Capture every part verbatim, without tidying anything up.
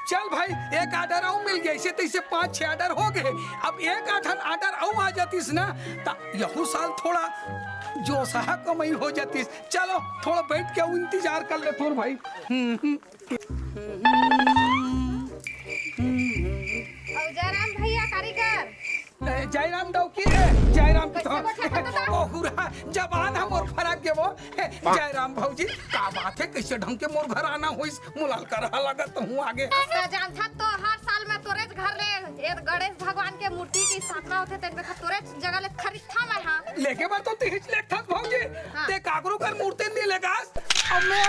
चल भाई, एक order अउ मिल गे, अइसे तइसे पांच छह order हो गे। अब एक आठन order अउ आ जातिस ना, त यहू साल थोड़ा जोसहा कमई हो जातिस। चलो, थोड़ा बइठ के अउ इंतजार कर लेथों भाई। हम्म, हम्म। अउ जयराम भइया कारीगर। ए, जयराम डौकी, ए, जयराम कइसे तो। बइठे हो दादा? ओ, हुरा, जबान ह मोर फरक गे वो। ए, जयराम भौजी, का बात हे? कइसे ढंग के मोर घर आना होइस? मोला अलकरहा लगत हूँ आगे। त जानथस तो हर साल मैं तोरेच घर ले ए गणेश भगवान के मूर्ति के स्थापना होथे, तेन बेखा तोरेच जगह ले खरीदथंव मैं हा। लेगे बर तो तिहीच लेगथस भौजी। हाँ। ते काकरो कर मूर्ति नइ लेगस। अब मैं,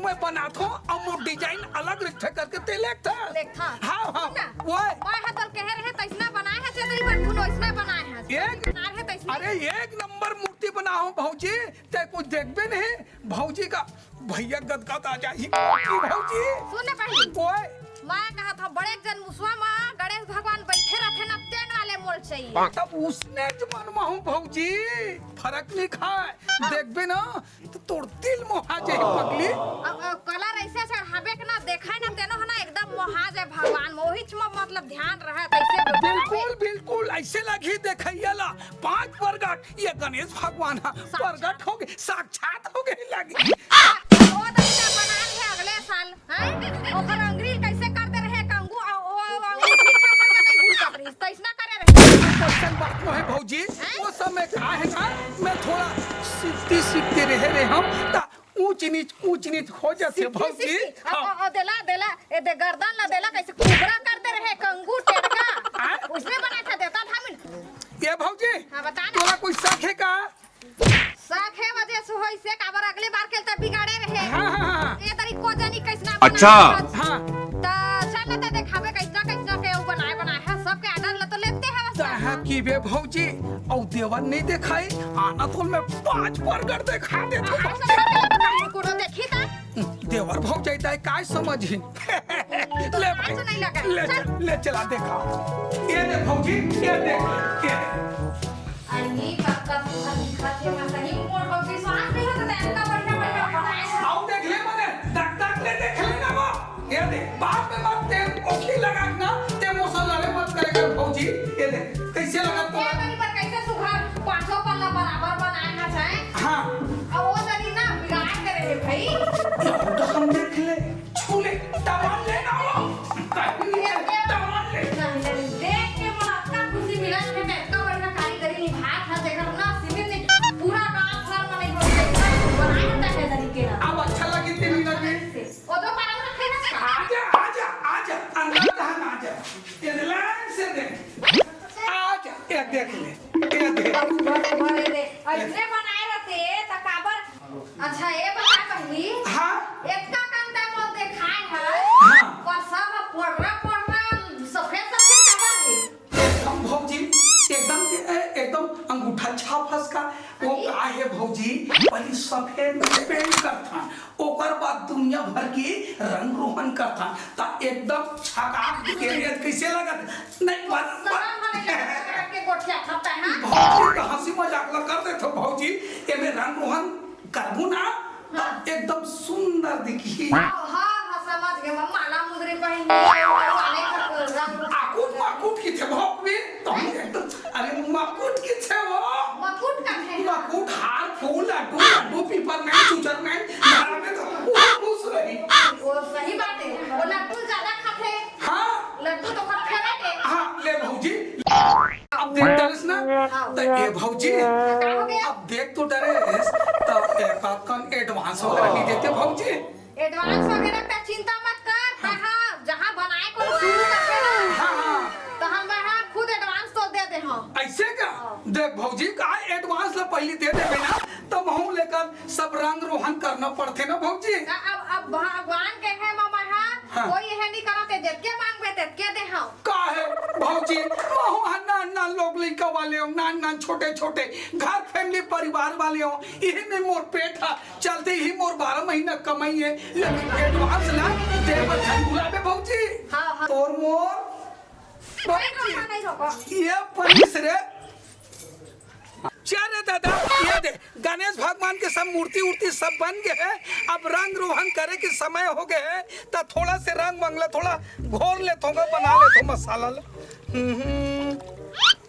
मैं बनाथंव, अब मोर design अलग रहिथे करके ते लेगथस। लेगथंव। हाँ, हाँ, सुन ना, ओए। मैं हा तोला कहे रहें, तइसना बनाए हस, चेतरी बर धुन वइसना बनाए हस। एक, बनाए हे तइसना। अरे, एक नंबर मूर्ति बनाहूँ भौजी, ते कुछ देखबे नहीं, भौजी का भइया गदगद आ जाही। भौजी। सुन ना पहली। ओए। मैं कहत हंव, बड़े जन मुसवा म गणेश भगवान बइठे रहिथे ना, तेन वाले मोला चाहिए। तब उसने जमन म हूँ भौजी, फरक नइ खाय। हाँ। देखबे ना, त तोर दिल मोहा जाही पगली। अब, अब colour अइसे चढ़ाबे के ना, देखय ना, तेनो ह ना एकदम मोहा जाय भगवान म, ओहीच म मतलब ध्यान रहय, तइसे बिल्कुल, बिल्कुल, अइसे लगही देखइया ला, पांच परगट, ये गणेश भगवान ह, साक्षात। परगट हो गे, साक्षात हो गे लगही। ओ ददा बना ले अगले साल, हैं? ओकर अंगरी कइसे कर दे रहे कंगू, अउ ओ, ओ अंगूठी छापा के नहीं भूल सकत रहिस, तइसना करे रहे। अइसन बात नोहे भौजी, हैं? ओ समय का हे ना, मैं थोड़ा सीखते सीखते रहे रहे हंव, त ऊंच नीच, ऊंच नीच हो जाथे सीखते भौजी। सीखते। अब, हाँ। अब, अब देला, देला, ए दे गर्दन ला देला, कइसे कुबरा कर दे रहे कंगू टेड़का। हैं? उसने बना था देता था मिन। ए भौजी, हाँ, बता ना। तोला कोई शक हे का? शक हे वजह से होइसे, काबर अगले बार के त बिगाड़े रहे। हाँ, हाँ, हाँ। ए तरी को जानी कइसना अच्छा। बना। हाँ। त चल न त देखाबे कइसना, कइसना के उ बनाए, बनाए हे, सबके order ल तो लेते हे बस। त हाँ की बे भौजी, अउ देवर नइ देखाई, आना तो मैं पांच परगट देखा देथंव। हाँ, चल, चल, चल, कोनो देखी त। देवर भौजाई दाई काय समझही? ले भाई, अच्छा नहीं लगा। ले चल। चल, ले चला देखा। ये दे भौजी, ये देख, ये दे। अरे, कब का सुबह दिखा थे, मैं सही मोर पर विश्वास नहीं होता, तो इतना बढ़िया, बढ़िया बनाए हैं। आओ देख ले मने, टक टक ले देख ले ना वो। ये दे, बाद में मत ते ओखी लगा ना, ते मोर से लड़े मत करे कर भौजी। ये दे, कइसे लगा तो? ये मेरी पर कइसे सुघर पांचों पल्ला बराबर बनाए ना चाहे। हाँ। अब वो तरी ना बिगाड़ दे रहे भाई। ये तो हम देख ले। छू ले, दबा ले ना वो। कहीं नहीं, दबा ले। नहीं, नहीं, देख के मोला अतना खुशी मिलत हे, मैं इतना बढ़िया कारीगरी निभात हंव, जेकर ना सीमित नहीं, पूरा गांव भर में नहीं होत, इतना बनाए होता है तरीके ना। अब अच्छा लगी तेरी नजर। ओ तो पारा में रखे ना। आजा, आजा, आजा, अंदर तहन आजा। ये लाइन से दे। आजा, ये देख ले, ये देख। बस, बस, बस, ये दे। ऐसने बनाए रहते, त काबर अच्छा, ये बता पहली, हाँ? एतका कन तक मोर देखाय है, हाँ। पर सब पोड़रा, पोड़रा, सफेद, सफेद काबर है? एकदम भौजी, एकदम के-, ए, एकदम अंगूठा छाप हस का, वो अरे? का है भौजी, पहली सफेद में paint करथन, ओकर बाद दुनिया भर के रंग रोहन करथन, त एकदम छकाक के रे, कैसे लगत? नहीं, बस, बस। शरम नहीं लगत, के गोठिया खाता है, हाँ? भौजी, त हंसी मजाक ला कर देथो भौजी, एमे रंग रोहन करबू ना, हाँ। त एकदम सुंदर दिखही। हाँ, हाँ, हाँ, समझ गए, माला मुंदरी पहिन के, वाले का रंग। आकुट माकुट की थे भौक में, तो हम एकदम, अरे माकुट की थे वो। मकुट का है? मकुट, हार, फूल, लड्डू, लड्डू, पीपर मैन, चूचर मैन, घर में तो वो खुश रही। वो सही बात है, वो लड्डू ज्यादा खाते। हाँ। लड्डू तो खाते रहते। हाँ, ले भौजी। अब देख डरेस ना, हाँ। त ए भौजी, का हो गया? अब देख तो डरेस, त एका कन advance वगैरह नहीं देते भौजी? Advance वगैरह का चिंता मत कर, हाँ। हाँ, जहाँ बनाए को शुरू करबे ना, हाँ, हाँ। त हम हाँ खुद advance तो दे दे हम। ऐसे का? हाँ। देख भौजी, का advance ला पहले दे देबे ना, तब हम लेकर सब रंग रोहन करना पड़थे ना भौजी। त अब, अब भगवान के है मामा, हाँ, हाँ। कोई यह नहीं करो, ते जेतके मांगबे, तेतके दे हम। का है भौजी, महू ह नान नान लोग लइका वाले हो, नान नान छोटे छोटे घर family परिवार वाले हो, इही में मोर पेट ह चलथे, इही मोर बारह महीना कमाई है, लेकिन advance ला दे बर झन भुलाबे भौजी। हाँ, हाँ। तोर मोर नहीं रोका, नहीं रोका। ये पनीस रे। चल रे दादा, ये दे, गणेश भगवान के सब मूर्ति उर्ति सब बन गे हे। अब रंग रोहन करे के समय हो गे हे, त थोड़ा से रंग वंग ला थोड़ा घोर लेथों गा, बना लेथों मसाला ला। हम्म।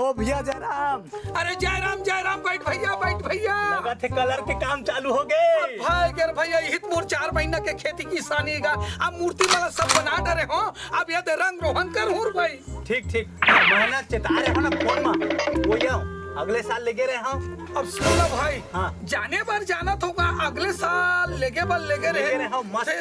ओ भैया जयराम। अरे जयराम, जयराम, बैठ भैया, बैठ भैया। लगत हे कलर के काम चालू हो गे। भाई गर भैया, इहित मोर चार महीना के खेती किसानी गा, अब मूर्ति वाला सब बना डरे हो। अब ये दे रंग रोहन कर हुर भाई। ठीक ठीक, मैं ना चेता रहे हो ना फोन में, वो ये अगले साल लेगे रहे हो। अब सुन ना भाई, हाँ। जाने बर जाना तो का अगले साल लेगे बर लेगे लेगे रहे। रहे हो, मस्त। ते,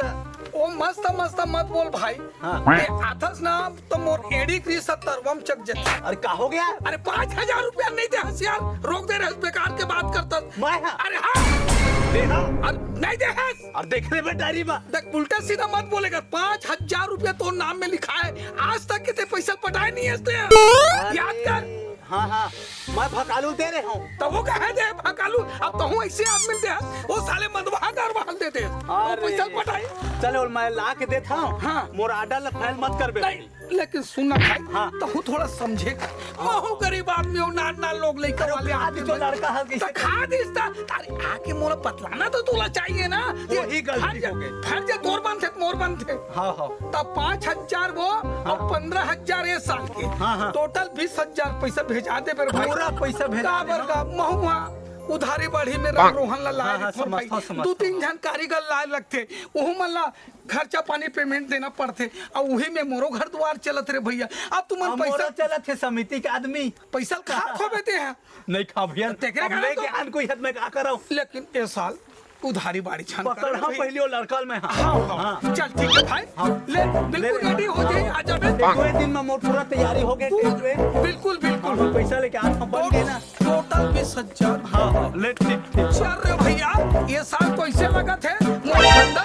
ओ मस्त मस्त मत बोल भाई। हाँ। ते आथस ना तो मोर एड़ी क्री सत्तर वम चक जत। अरे का हो गया? अरे पाँच हजार रुपया नहीं दे हस यार, रोक दे रहे बेकार के बात करता। मैं हाँ। अरे हाँ। दे हाँ। अरे नहीं दे हस। और देख ले बे डायरी में। देख, उल्टा सीधा मत बोलेगा। पाँच हजार रुपया तोर नाम में लिखा है, आज तक के ते पैसा पटाए नहीं है ते। अरे, याद कर। हाँ, हाँ, मैं भकालू दे रहे हूँ। तो वो कहे दे भकालू, अब तो हूँ ऐसे आदमी दे, वो साले मंदवाहा दरवाहा दे दे। वो अरे, पैसा पटाए। चलो, मैं ला के देता हूँ। हाँ। मोर आर्डर ला फेल मत कर बे। नहीं। लेकिन सुन ना भाई, हाँ। तहूँ थोड़ा समझे कर। महूँ गरीब आदमी हूँ, नान नान लोग लइका अरे, वाले खा आदमी दे तो हूँ। लड़का हस तो कैसे खा दिस ता। अरे, आके मोला पतलाना तो तोला चाहिए ना। वही गलती फर्ज, हो गई। फर्ज तोर बनथे, मोर बनथे। हाँ, हाँ। तब पाँच हजार वो हाँ। और पन्द्रह हजार ये साल के। हाँ, हाँ। टोटल बीस हजार पैसा भेजा दे मेरे भाई। पूरा पैसा भेजा दे, काबर हाँ। का महुआ उधारी बाढ़ी में हाँ। रंग रोहन ला लाए हाँ, हाँ, रखो भाई। समझता हूँ, समझता दू तीन हूँ। झन कारीगर लाए लगथे, ओहू मन ला खर्चा पानी पेमेंट देना पड़थे, अउ उही में मोरो घर दुआर चलत रे भैया। अब तुमन अब पैसा मोरो चलत हे समिति के आदमी। पैसा ल खात होबे ते ह। नहीं खा भैया, तो तेकरे अब कारण लेके तो आन कोई हद में का करव। लेकिन ए साल उधारी बाड़ी छान पकड़ कर हम भैया। पहली वो लड़का में हाँ। हाँ, हाँ। हाँ। चल ठीक है भाई। हाँ। ले, बिल्कुल ले। रेडी हो जाए, आ जाबे। एक दो दिन में मोर पूरा तैयारी हो गए, तू, कैसे? बिल्कुल, बिल्कुल। हाँ, पैसा लेके आन, हम बन गए ना। टोटल बीस हजार। हाँ, हाँ, ले, ठीक, ठीक। चल रे भैया, ये साल तो ऐसे लगत हे, मोर धंधा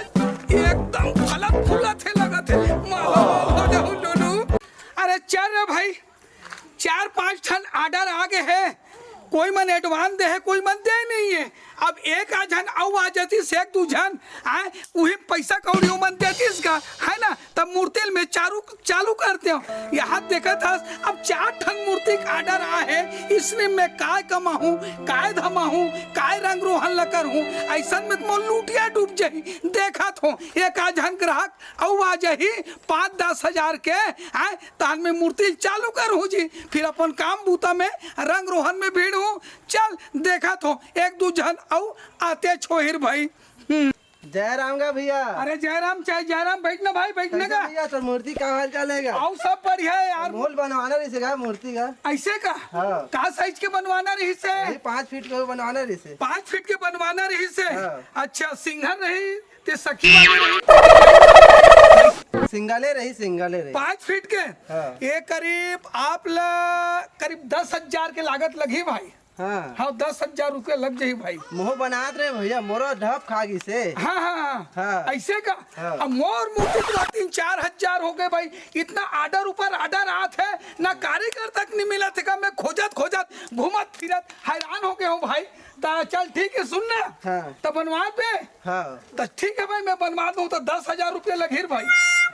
एकदम फलत फूलत हे लगत हे। माला माल हो जाऊं लूलू। अरे चल रे भाई, चार पांच ठन ऑर्डर आ गए हे, कोई मन एडवांस दे हे, कोई मन दे नहीं है। अब एक आध झन अउ आ जातिस, एक दू झन, आए, उही पैसा कौड़ी ओमन देतिस का, है ना? तब मूर्ति ल मैं चालू, चालू करते हो। यहाँ देखत हस, अब चार ठन मूर्ति के ऑर्डर आ हे, इसने मैं काय कमाहूँ, काय धमाहूँ, काय रंग रोहन ल करहूँ, ऐसन में तो मोर लूटिया डूब जाही। देखत हो, एक आध झन ग्राहक अउ आ जाही, पाँच दस हजार के, आए, तहन मैं मूर्ति ल चालू करहूँ जी, फिर अपन काम बूता में, रंग रोहन में भीड़ हूँ। चल, देखत हो, एक दू झन अउ आते छोहिर भाई। हम्म। जय राम गा भैया। अरे जय राम, जय, जय राम, बैठ ना भाई, बैठ ना कैसे गा। भैया, तोर मूर्ति का हाल चाल हे गा? अउ सब बढ़िया हे यार। मोल बनवाना रहिस हे गा मूर्ति का। ऐसे का? हाँ। का साइज के बनवाना रहिस हे? यही पाँच फीट के बनवाना रहिस हे। पाँच फीट के बनवाना रहिस हे? हाँ। अच्छा, सिंगल रही ते सखी वाली रही? सिंगले रही, सिंगले रही। पाँच फीट के? हाँ। ये करीब आप ला करीब दस हजार के लागत लगही भाई। हाँ। हाँ, दस हजार रुपया लग जाही भाई। मोह बनात रहे भैया, मोरो ढप खा गिस हे। हाँ, हाँ, हाँ। हाँ। ऐसे का? हाँ। अब मोर मूर्ति तो तीन चार हजार हो गए भाई, इतना ऑर्डर ऊपर ऑर्डर आत हे, ना कारीगर तक नहीं मिलत हे का, मैं खोजत खोजत घूमत फिरत हैरान हो गए हूँ भाई। ता चल ठीक है, सुन ना। हाँ। तो बनवा दे। हाँ। तो ठीक है भाई, मैं बनवा दूँ तो दस हजार रुपया लगही भाई।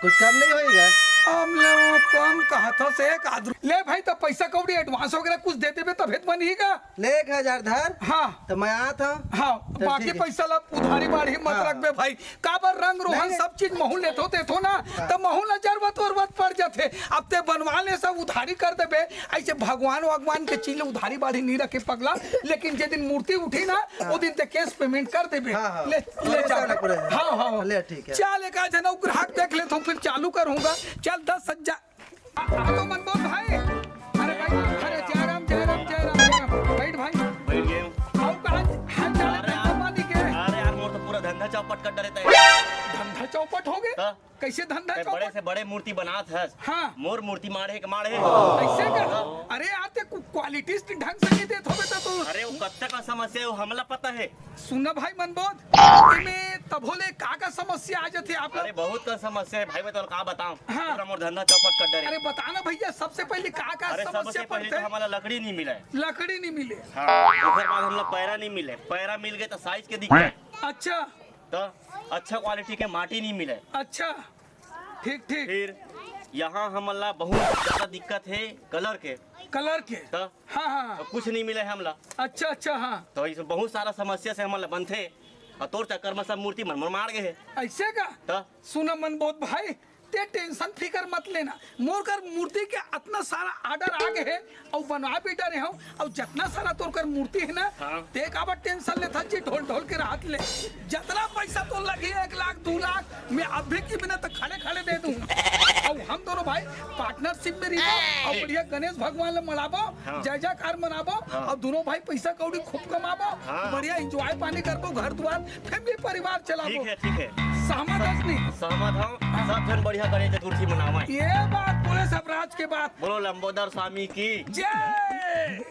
कुछ कम नहीं होएगा? अब ले वो कम कहा था से एक आध रु-, ले भाई, तो पैसा कौड़ी एडवांस वगैरह कुछ दे देबे तभे तो बनही गा। ले एक हजार धर। हाँ। तो मैं आत हूँ। हाँ, तो बाकी ठीक है। पैसा ला उधारी बाढ़ी मत हाँ। रखबे भाई। काबर रंग रोहन नहीं, नहीं। सब चीज महू लेथो तेथो ना, हाँ। तो महू ला जरूरत वरूरत पड़ जाथे। अब ते बनवा ले सब उधारी कर देबे। ऐसे भगवान वगवान के चीज ले उधारी बाढ़ी नहीं रखे पगला, लेकिन जे दिन मूर्ति उठी ना, हाँ। वो दिन ते कैश पेमेंट कर देबे। हाँ, हाँ। ले, ले पूरे जा। साल पूरे। हाँ, हाँ। ले, ठीक है। चल, एक आध झन अउ ग्राहक देख लेथों, फिर चालू करहूँ गा। चल, दस हजार। आ, आ तो मन बोल भाई। अरे भाई, अरे जय राम, जय राम, जय राम, जय राम। बैठ भाई। बैठ गए हूँ। अउ का हाल चाल हे अरे धंधा यार, पानी के? अरे यार, मोर तो पूरा धंधा चौपट कर डरे तय। धंधा चौपट हो गए? तो? कैसे धंधा ए, बड़े चौपट? से बड़े मूर्ति बनात हस। हाँ। मोर मूर्ति माढ़े के माढ़े। ऐसे का? हाँ। अरे यार, ते क्वालिटी ढंग से नहीं देत होबे तो तू। अरे, वो कब तक का समस्या हे, वो हमला पता हे। सुन ना भाई मनबोध, एमे तभो ले का का समस्या आ जाथे आप लोग? अरे, बहुत का समस्या हे भाई, मैं तोला का बताऊं? हाँ। पूरा मोर धंधा चौपट कर डरे। अरे, बता ना भैया, सबसे पहले का का अरे, समस्या सबसे पहले पड़थे? तो हमला लकड़ी नहीं मिले। लकड़ी नहीं मिले। हाँ, ओकर बाद हमला पैरा नहीं मिले। पैरा मिल गए तो साइज के दिक्कत। अच्छा। तो अच्छा क्वालिटी के माटी नहीं मिले। अच्छा, ठीक, ठीक। फिर यहाँ हमन ला बहुत ज्यादा दिक्कत हे कलर के। कलर के? त? हाँ, हाँ, हाँ। अउ कुछ नहीं मिले हे हमला। अच्छा, अच्छा, हाँ। त इस बहुत सारा समस्या से हमन ला बनथे, अउ तोर चक्कर में सब मूर्ति मन मोर मार गे हे। ऐसे का? त? सुना मनबोध भाई, ते टेंशन फिकर मत लेना, मोर कर मूर्ति के अतना सारा ऑर्डर आ गे हे, अउ बनवा भी डरे हूँ, अउ जतना सारा तोर कर मूर्ति हे ना, हाँ। ते काबर टेंशन लेथा जी, ढोल ढोल के राहत ले, जतना पैसा तो लगी एक लाख दू लाख, मैं अभी की बिना तो खड़े खड़े दे दूँ। अउ हम दोनों भाई पार्टनरशिप में रहिबो, अउ बढ़िया गणेश भगवान ला मनाबो, हाँ। जय जयकार मनाबो, हाँ। अउ दोनों भाई पैसा कौड़ी खूब कमाबो, हाँ। बढ़िया एंजॉय पानी करबो, घर दुआर फैमिली परिवार चलाबो। ठीक है, ठीक है। सहमत हस नहीं? सहमत हूँ। हाँ। सब झन बढ़िया गणेश चतुर्थी मनावे। ये बात बोले सब राज के बात। बोलो लंबोदर स्वामी की। जय।